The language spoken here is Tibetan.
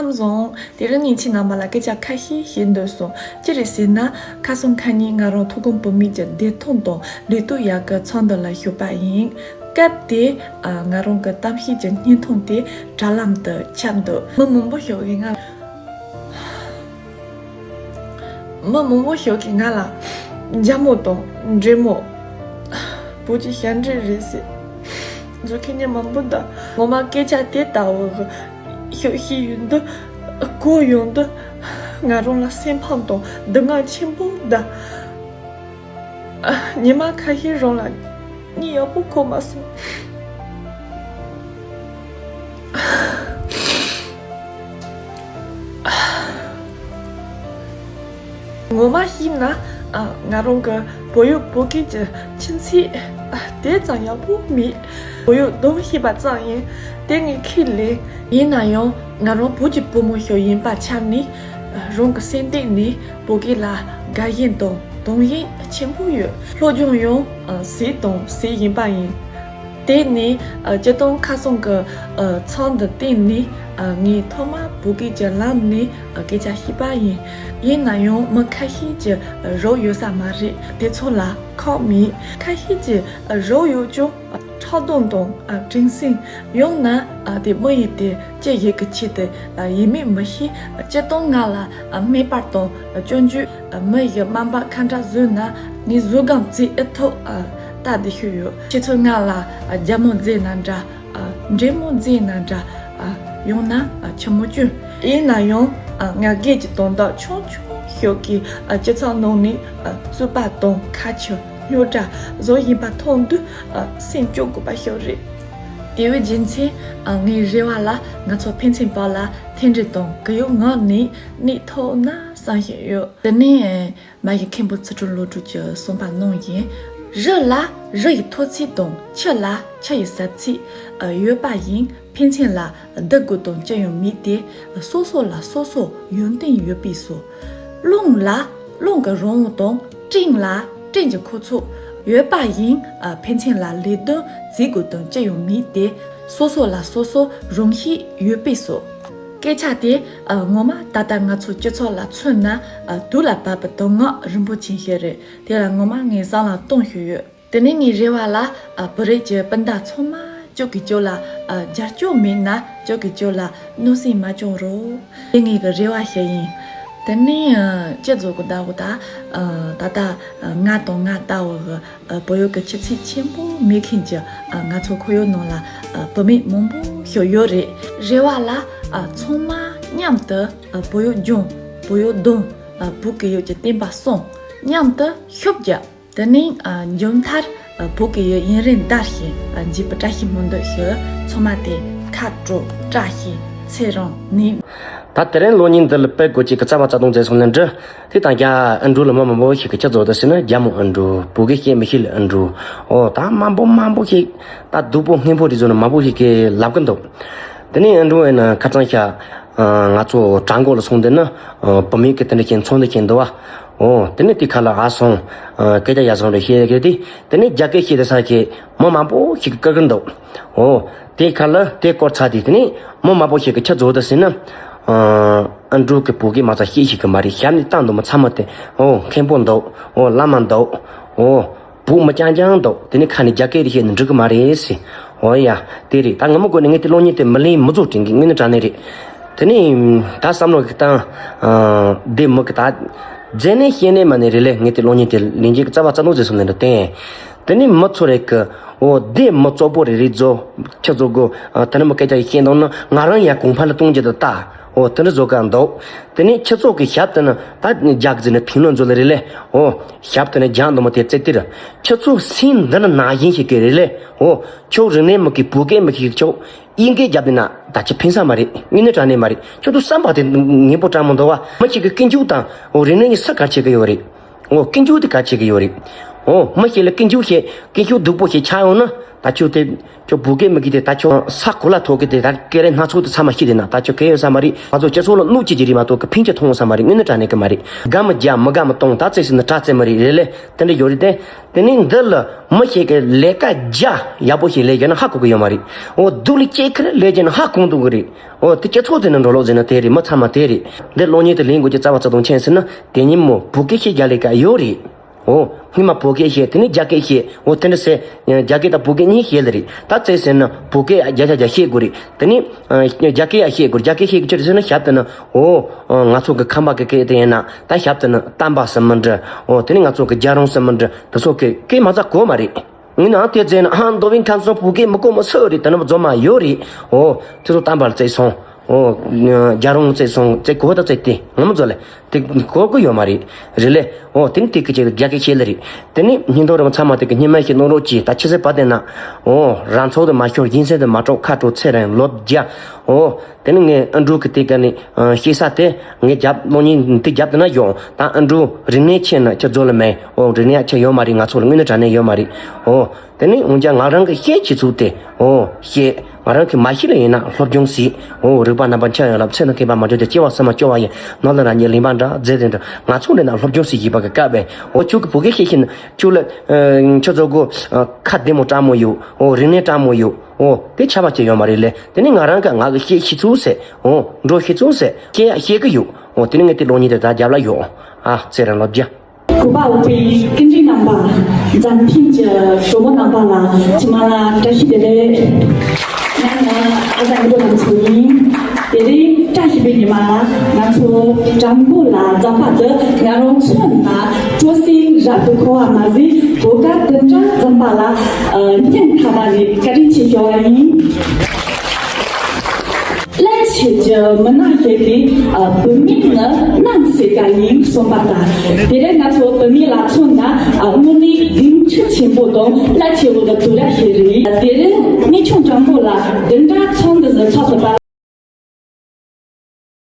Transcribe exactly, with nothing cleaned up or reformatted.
མཚམས་བཟུང་། དེ་རིང་ངས་ཁྱེད་རྣམ་པ་ལ་སྐད་ཆ་ཁ་ཤས་བཤད་འདོད་སོང་། ཅི་རེད་ཟེར་ན། ཁ་སང་ཁ་ཉིན་ང་རང་ཐོག་ཁང་བུད་མེད་ཀྱི་བདེ་ཐང་དང་ལུས་སྟོབས་ཡག་གི་ཚོགས་འདུ་ལ་ཞུགས་པ་ཡིན། སྐབས་དེ་ང་རང་གི་གཏམ་བཤད་ཀྱི་བརྙན་ཐུང་དེ་དྲ་ལམ་དུ་ཁྱབ་འདུག་མི་མང་པོ་ཞིག་གིས་ང་ལ། མི་མང་པོ་ཞིག་གིས་ང་ལ་རྒྱ་མོ་དང་འདྲེ་མོ་བོད་ཀྱི་ཞབས་འདྲེན་རེད་ཟེར་བཟོ་མཁན་མི་མང་པོ་འདུག་ངོ་མ་སྐད་ཆ་དེ་ལྟ་བུ་ཞིག་བཤད་ཡོང་དུས། གོ་ཡོང་དུས་ང་རང་ལ་སེམས་ཕམ་དང་སྡུག་བསྔལ་ཆེན་པོ་འདུག་ཉི་མ་ཁ་ཤས་རིང་ལ་གཉིད་ཡག་པོ་ཁུག་མ་སོང་། ངོ་མ་བཤད་ན། ང་རང་གི་བོད་ཡིག་བོད་སྐད་ཀྱི་ཁྱིམ་མཚེས་དེ་ཙམ་ཡག་པོ་མེད། བོད་ཡིག་སྡོམ་ཤེས་པ་ཙམ་ཡིན། དེ་ངས་ཁས་ལེན། ཡིན་ན་ཡང་ང་རང་བོད་ཀྱི་བུ་མོ་ཞིག་ཡིན་པ་ཆ་ནས། རང་གི་སེམས་གཏིང་ནས་བོད་སྐད་ལ་དགའ་ཞེན་དང་དུང་ཞེན་ཆེན་པོ་ཡོད། སློབ་སྦྱོང་ཡང་ཟས་དང་ཟས་ཡིན་པ་ཡིན། དེ་ནས་སྤྱིར་བཏང་ཁ་སང་གི་ཚོགས་འདུ་སྟེང་ནས་ངས་ཐོག་མར་བོད་སྐད་ཀྱི་ལམ་ནས་སྐད་ཆ་བཤད་པ་ཡིན། ཡིན་ན་ཡང་མི་ཁ་ཤས་ཀྱིས་རོགས་ཡོད་ས་མ་རེད། དེ་ཚོ་ལ་ཁག་མེད། ཁ་ཤས་ཀྱིས་རོགས་ཡོད་ཀྱང་ཁྲག་འདོན་དང་དྲན་སེམས། ཡང་ན་དེ་མི་ཡི་དེ་སྐྱེ་ཡི་གི་ཆེད་དུ་ཡིན་མིན་མི་ཤེས། སྤྱིར་བཏང་ང་ལ་སྨད་པ་དང་སྐྱོན་བརྗོད། མི་ཡི་དམའ་འབེབས་ཁ་འདྲ་བཟོས་ན་ངས་བཟོད་སྒོམ་བྱེད་ཨེ་ཐུབ་ལྟ་བསྡད་ཤོས་ཡོད། ཁྱེད་ཚོས་ང་ལ་རྒྱ་མོ་བརྫིས་ན་འདྲ། འདྲེ་མོ་བརྫིས་ན་འདྲ། ཡང་ན་ཆུ་མོ་སྐྱོན། ཡིན་ན་ཡང་ང་སྒེར་གྱི་དོན་དག་ཆུང་ཆུང་ཞིག་གིས་སྤྱི་ཚོགས་ནང་ནས་རྩོད་པ་དང་ཁ་ཆེ་རྙོག་དྲ་བཟོ་བཞིན་པ་མཐོང་དུས་སེམས་སྐྱོ་དགོས་པ་ཞིག་རེད། དེ་བས་རྒྱུ་མཚན་ངའི་རེ་བ་ལ་ང་ཚོ་ཕན་ཚུན་བར་ལ་མཐུན་སྒྲིལ་དང་གུ་ཡངས་ངང་ནས་གནས་ཐུབ་ན་བསམ་བཞིན་ཡོད། དེ་ནས། མ་ཡི་མཁན་པོ་ཚུལ་ཁྲིམས་བློ་གྲོས་ཀྱིས་གསུངས་པ་ནང་བཞིན། རི་ལ་རི་ཡི་མཐོ་ཚད་དང་ཆུ་ལ་ཆུ་ཡི་ཟབ་ཚད་ཡོད་པ་བཞིན་ཕན་ཚུན་ལ་སྡུག་དགོས་དོན་ཅི་ཡང་མེད་དེ། སོ་སོ་ལ་སོ་སོ་ཡོན་ཏན་ཡོད་པས་སོ། རླུང་ལ་རླུང་གི་རང་དབང་དང་སྤྲིན་ལ་སྤྲིན་གྱི་འཁོར་ཚོགས་ཡོད་པ་བཞིན་ཕན་ཚུན་ལ་ལས་དོན་བྱེད་དགོས་དོན་ཅི་ཡང་མེད་དེ། སོ་སོ་ལ་སོ་སོ་རང་ཤེད་ཡོད་པས་སོ། སྐད་ཆ་དེ་ངོ་མ་ད་ལྟ་ང་ཚོ་སྤྱི་ཚོགས་ལ་མཚོན་ན་དུག་ལ་བབས་པའི་དུག་སྔགས་རིན་པོ་ཆེ་ཞིག་རེད། དེ་ལ་ངོ་མ་ངས་བསམ་བློ་གཏོང་ཤོས་ཡོད། དེ་ནས་ངའི་རེ་བ་ལ་བོད་རིགས་ཀྱི་སྤུན་ཟླ་ཚང་མ་ཅོག་གི་ཅོག་ལ་རྒྱབ་སྐྱོར་མེད་ན་ཅོག་གི་ཅོག་ལ་གནོད་སེམས་མ་བྱུང་རོགས། དེ་ངའི་གི་རེ་བ་ཞིག་ཡིན། དེ་ནས་སྤྱི་ཚོགས་ཀྱི་ཟླ་བོ་ད་ད་ལྟ་ང་དང་ང་ལྟ་བུ་གི་བོད་ཡུལ་གྱི་ཆུ་ཚད་ཆེན་པོ་མེད་མཁན་གྱི་ང་ཚོ་ཁོར་ཡུག་ནང་ལ་བུད་མེད་མང་པོ་ཞིག་ཡོད་རེད། རེ་བ་ལ་ཚང་མ་མཉམ་དུ་བོད་ཡུལ་སྦྱོང་། བོད་ཡུལ་སྡོམ། བོད་ཀྱི་ཡུལ་གྱི་བསྟན་པ་སྲུང་། མཉམ་དུ་ཤུགས་རྒྱབ། དེ་ནས་མཇུག་མཐར་བོད་ཀྱི་ཡུལ་ཡུན་རིང་དར་ཞིང་རྒྱས་པའི་བཀྲ་ཤིས་སྨོན་འདུན་ཞུ། ཚང་མ་དེ་ཁ་དྲོ་བཀྲ་ཤིས་ཚེ་རིང་ནས། ད་དེ་རིང་གློག་བརྙན་འདི་ལ་དཔེ་དགོས་ཀྱི་རྩ་བ་རྩ་དོན་མཛད་སོང་ལན་འདྲི། དེ་དང་རྒྱ་ཨ་འབྲུག་ལ་མི་མང་པོ་ཞིག་གིས་ཆི་བཟོ་འདུག་ཟེར་ན། རྒྱ་མོ་ཨ་འབྲུག་བོད་སྐད་བཤད་མི་ཤེས་ལ་ཨ་འབྲུག་ཨོ་ད་མང་པོ་མང་པོ་ཞིག་ད་སྡུག་པོ་ངན་པོ་རེད་བཟོ་ན་མང་པོ་ཞིག་གིས་ལབ་གི་འདུག་དེ་ནས་ཨ་འབྲུག་ཨེ་ན་ཁ་སང་ཤ་ང་ཚོ་བྲག་འགོ་ལ་སོང་དེ་ན་བུད་མེད་ཀྱི་དེ་འདྲ་ཞིག་ཚོང་འདུ་ཞིག་འདུག་བ། ཨོ་དེ་ནས་དེ་ཁ་ལ་ཨ་སོང་སྐད་ཆ་ཡ་སོང་རེ་བཤད་གི་དེ། དེ་ནས་རྒྱ་སྐད་བཤད་དེ་ས་ཁྱེད་མི་མང་པོ་ཞིག་གིས་བཀུར་གི་འདུག་ཨོ་དེ་ཁ་ལ་དེ་སྐོར་ཚར་དེ་དེ་ནས་མི་མང་པོ་ཞིག་གིས་ཆི་བཟོ་འདུག་ཟེར་ན། ཨ་འབྲུག་གི་བོད་སྐད་མ་ཚད་ཤེས་ཤེས་གི་མ་རེད། ཞབས་ནས་བཏང་འདུག་མི་ཚང་མ་དེ། ཨོ་མཁན་པོ་འདུག་ཨོ་བླ་མ་འདུག་ཨོ་བོད་མི་རྐྱང་རྐྱང་འདུག་དེ་ནས་ཁ་ནས་རྒྱ་སྐད་རེ་བཤད་ནས་འགྲིག་གི་མ་རེད་ཟེར། ཨོ་ཡ་དེ་རེད། ད་ངོ་མ་དགོས་ནས་ངས་དེ་གློག་བརྙན་དེ་མི་ལེན་མི་བཟོ་དྲན་གི་དངོས་གནས་དྲང་གནས་རེད། དེ་ནས་ད་བསམ་བློ་གི་བཏང་། ཨ་དེ་མི་གི་ད་རྫས་ནས་བཤད་ནས་མ་ནས་རེད་ལེ། ངས་དེ་གློག་བརྙན་དེ་ལེན་རྒྱུ་གི་རྩ་བ་རྩ་དོན་མཛད་སོང་ནས་འདྲ་བསྟན། དེ་ནས་མི་ཚོ་རེ་གི་ཨོ་དེ་མི་གཙོ་པོ་རེ་རེ་བཟོ་ཁྱི་བཟོ་དགོས། ཨ་དེ་ནས་མི་སྐད་ཆ་ཡི་བཤད་འདུག་ན་ང་རང་ཡང་གོང་འཕེལ་ལ་གཏོང་རྒྱུ་དེ་ལྟ། ཨོ་དེ་འདྲ་བཟོ་ག་འདུག་དེ་ནས་ཁྱི་ཚོགས་ཀྱི་ཞབས་དེ་ན་ད་རྒྱག་ཟིན་ནས་ཕིང་ལོན་བཟོ་ལེ་རེད་ལེ། ཨོ་ཞབས་དེ་ན་རྒྱག་འདུག་མ་དེ་རྩེ་ཏིར། ཁྱི་ཚོགས་སེམས་འདི་ན་ནང་བཞིན་ཞིག་གི་རེད་ལེ། ཨོ་ཁྱོད་རིག་གནས་མི་གི་བོད་སྐད་མི་ཤེས་ཁྱོད་དབྱིན་སྐད་རྒྱབ་དེ་ན་ད་ཁྱི་ཕན་ས་མ་རེད། དངོས་གནས་དྲང་གནས་མ་རེད། ཁྱོད་ཚོ་བསམ་པ་དེ་ངན་པོ་དྲང་མོ་འདུག་བ། མི་ཞིག་གི་ཀུན་སྤྱོད་དང་ཨོ་རིག་གནས་གཉིས་ས་ག་ཆེ་གི་ཡོད་རེད། ཨོ་ཀུན་སྤྱོད་དེ་ག་ཆེ་གི་ཡོད་རེད། ཨོ་མི་ཞིག་ལ་ཀུན་སྤྱོད་ཞིག་ཀུན་སྤྱོད་སྡུག་པོ་ཞིག་ཆགས་ཡོང་ན། ད་ཁྱོད་དེ་ཁྱོད་བོད་སྐད་མི་དགེ་དེ། ད་ཁྱོད་ས་གོ་ལ་ཐོག་གི་དེ། ད་སྐད་རིགས་སྣ་ཚོགས་དེ་ཚང་མ་ཤེས་དེ་ན། ད་ཁྱོད་གལ་ཡོད་ས་མ་རེད། ང་ཚོ་སྤྱི་ཚོགས་ལ་གནོད་བྱེད་ཀྱི་རེད་མ་གཏོགས་གི་ཕན་ཆེ་མཐོང་ས་མ་རེད། དངོས་གནས་དྲང་གནས་གི་མ་རེད། དགའ་མི་རྒྱག་མི་དགའ་མི་གཏོང་། ད་བཙལ་ཟེར་ན་དྲག་བཙལ་མ་རེད། རེད་ལེ། དེ་འདྲ་ཡོད་རེད་དེ། དེ་ནས་འདི་ལ་མི་ཞིག་གིས་ལས་ཀ་རྒྱ་ཡག་པོ་ཞིག་ལས་བྱས་ན་ཧ་གོ་གི་ཡོད་མ་རེད། འོ་སྡུག་ལས་སྐྱེ་ཁར་ལས་བྱས་ན་ཧ་གོ་འདུག་གི་རེད། འོ་དེ་སྤྱི་ཚོགས་ཟེར་ན་འགྲོ་ལོག་ཟེར་ན་དེ་རེད། མི་ཚང་མ་དེ་རེད། འདི་གློག་བརྙན་དེ་ལེན་དགོས་ཀྱི་རྩ་བ་རྩ་དོན་ཆེན་ཟེར་ན། དེ་ཉིན་མོ་བོད་སྐད་བཤད་རྒྱག་ལས་ཀ་ཡོད་རེད། འོ། སྔོན་མ་བོད་སྐད་བཤད། དེ་ནས་རྒྱ་སྐད་བཤད། འོ་དེ་འདྲ་ཟེར། རྒྱ་སྐད་དང་བོད་སྐད་གཉིས་བཤད་ལེ་རེད། ད་བཙལ་ཟེར་ན་བོད་སྐད་བརྒྱ་ཆ་བརྒྱ་བཤད་དགོས་རེད། དེ་ནས་ཨ་རྒྱ་སྐད་ཡང་བཤད་དགོས་རེད། རྒྱ་སྐད་བཤད་དགོས་ཆི་རེད་ཟེར་ན། ཞབས་དེ་ན། འོ། ཨ་ང་ཚོ་གི་ཁམས་པ་གི་སྐད་དེ་ཡིན་ན། ད་ཞབས་དེ་ན་གཏམ་པ་ཟེར་མི་འདྲ། འོ་དེ་ནས་ང་ཚོ་གི་རྒྱལ་རོང་ཟེར་མི་འདྲ། དེ་ཚོ་གི་སྐད་མ་རྩ་གོ་མ་རེད། ངས་ནའང་དེ་བཙལ་ན། ཨ་མདོ་དབུས་ཁམས་གསུམ་བོད་སྐད་མི་གོ་མི་སུ་རེད། དེ་ནི་རྫོང་མ་ཡོད་རེད། འོ་དེ་ཚོ་གཏམ་པ་ལ་བཙལ་སོང་། འོ་རྒྱལ་རོང་བཙལ་སོང་། བཙལ་གོ་ད་བཙལ་ཏེ་ང་མི་འཛོ་ལེ། དེ་གོ་གི་ཡོད་མ་རེད། རེད་ལེ། འོ་དེ་ནི་དེ་གི་ཅིག་རྒྱ་སྐད་བཤད་ལེ་རེད། དེ་ནི་སྙིང་དོན་རེད་པ། ཚང་མ་དེ་གི་སྙན་མ་ཞིག་གནང་རོགས་གྱིས། ད་ཆི་ཟེར་བ་དེ་ན། འོ་རང་ཚོགས་དེ་མ་ཤོར། གཞན་སེམས་དེ་མ་དཀྲོག་ཁ་དྲོ་ཚེ་རིང་ལོ་བརྒྱ། འོ་དེ་ནི་ངས་ཨ་འབྲུག་གི་དེ་ག་ནས་ཨ་བཤད་ས་དེ། ངས་རྒྱབ་གློག་བརྙན་དེ་རྒྱབ་དེ་ན་ཡོང་། ད་ཨ་འབྲུག་རིག་གནས་ཆེ་ན་ཆི་རྫོ་ལ་མེད། འོ་རིག་གནས་ཆེ་ཡོད་མ་རེད། ང་ཚོ་ལ་དངོས་གནས་དྲང་གནས་ཡོད་མ་རེད། འོ། དེ་ནས་འོན་ཀྱང་ང་རང་གི་ཤེས་བྱེད་ཚུལ་དེ། འོ་ཤེས། ང་རང་གི་མ་ཤེས་ལ་ཡིན་ན་སློབ་སྦྱོང་བྱེད། འོ་རིག་པ་རྣམ་པ་འཆང་ཡོང་ལ། ཚེ་ན་མཁས་པ་མ་འགྲོ་དེ། སྐྱེ་བ་སུ་མ་སྐྱོ་བ་ཡིན། ནོར་ལ་རང་ཉིད་ལེན་པ་འདྲ། རྫས་དེ་འདྲ། ང་ཚོ་འདི་ན་སློབ་སྦྱོང་བྱེད་བྱེད་པ་གི་སྐབས་བས། འོ་ཁྱོད་ཀྱི་བོད་སྐད་ཤེས་ཤེས་ན་ཁྱོད་ལ་ཁྱོད་ཚོ་གོ་ཁ་བདེ་མོ་དྲང་མོ་ཡོད། འོ་རིག་གནས་དྲང་མོ་ཡོད། འོ་དེ་ཆ་བ་ཅི་ཡོད་མ་རེད་ལེ། དེ་ནས་ང་རང་གི་ང་གི་ཤེས་བྱེད་ཚུལ་ཟེར། འོ་འགྲོ་ཤེས་ཚུལ་ཟེར། ཤེས་ཡ་ཤེས་གི་ཡོད། འོ་དེ་ནས་ངས་དེ་གློག་བརྙན་དེ་ད་རྒྱབ་ལ་ཡོད། ཨ་ཚེ་རིང་ལོ་བརྒྱ། གུས་པ་འོས་པའི་སྐུ་མགྲོན་རྣམ་པ། མཛངས་ཕན་གྱི་གྲོགས་པོ་རྣམ་པ་ལ་ཕྱི་མ་ལ་བཀྲ་ཤིས་བདེ་ལེགས། ང་ནི་ཨ་ཟ་ངེ་པོ་ལམ་ཚོ་ཡིན། དེ་རིང་བཀྲ་ཤིས་པའི་ཉི་མ་ལ་ང་ཚོ་བྲག་མགོ་ལ་འཛོམས་པ་འདི། ང་རང་ཚོ་ན་སྤྲོ་སེམས་རབ་ཏུ་འཁོལ་བ་མ་ཟད། བོད་སྐད་དེ་འདྲ་འཛོམས་པ་ལ་སྙིང་ཐག་པ་ནས་བཀའ་དྲིན་ཆེ་ཞུ་བ་ཡིན། ཀླད་ཆེ་གི་མི་སྣ་ཞིག་གིས་ཨ་བུད་མེད་ནི་གནམ་ཟེར་ག་ཡིན་གསུངས་པ་ལྟར། དེ་རིང་ང་ཚོ་བུད་མེད་ལ་མཚོན་ན་ཨ་དངོས་གནས་སྡིངས་ཆ་ཆེན་པོ་དང་ཀླད་ཆེ་བོ་གི་དུས་རབས་ཤིག་རེད། དེ་རིང་གནས་ཆུང་སྤྲང་པོ་ལ་འདི་འདྲ་ཚོགས་འདུ་ཟིག་ཚོགས་ཐུབ་པ་